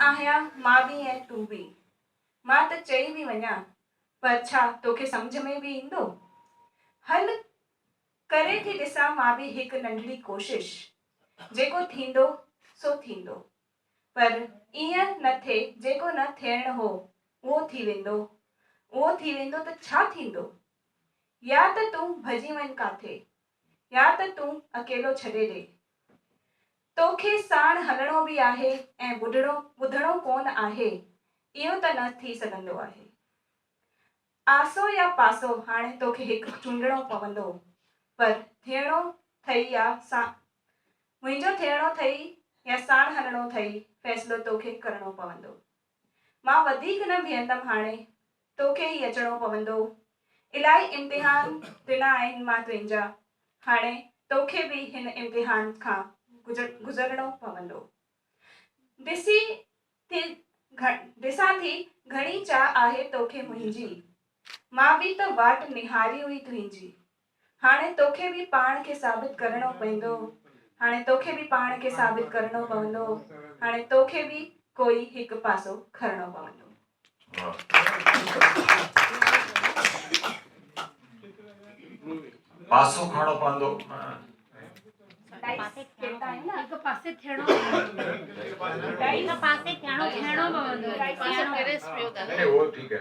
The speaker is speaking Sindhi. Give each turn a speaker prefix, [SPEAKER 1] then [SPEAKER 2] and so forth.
[SPEAKER 1] آهيان مان به ۽ تون به. مان ته چئي به وڃان پر ڇا توکي سمجهه ۾ به ايندو؟ هل ڪري ٿي ڏسان مان به هڪ ننڍڙي ڪوشش. جيڪو ٿيندو سو ٿيندو. پر ائين نه ٿئي جيڪو نه ٿيڻ هو اهو ٿي ويندو. اهو ٿي ويندو ته ڇا ٿيندو؟ يا ته تون ڀڄي وڃ ڪاٿي. يا ته تون اڪيلو ڇڏي ڏي. توکي ساڻ هلڻو به آهي ۽ ٻڍڻو ٻڌڻو ڪونه آهي، اهو ته نه ٿي سگهندو آهي. آسو يا پاسو هاڻي توکي هڪ چونڊڻو پوندو، پر ٿيڻو ٿئي يا سان منهنجو ٿيڻو ٿئي يا ساڻ هلڻو ٿئي، فيصلو توکي ڪرڻو پوندو. مان وڌيڪ نه بيهندم هاڻي توکي ئي اچڻو پوندو. الائي امتحان ڏنا آهن مان تنهنجا، هاڻي توکي به هن امتحان کان گذرڻو پوندو. ڏسي ٿي ڏسان ٿي گهڻي چاهه آهي توکي منهنجي. مان به ته واٽ نهاري هئي تنهنجي. هاڻي توکي به پاڻ کي ثابت ڪرڻو پوندو، هاڻي توکي به پاڻ کي ثابت ڪرڻو پوندو، هاڻي توکي به ڪوئي هڪ پاسو کڻڻو پوندو.
[SPEAKER 2] پاسو کڻڻو پوندو.
[SPEAKER 3] هڪ پاسي ٿيڻو پوندو. هڪ پاسي ٿيڻو پوندو.
[SPEAKER 2] نہیں نہیں وہ ٺيڪ هي.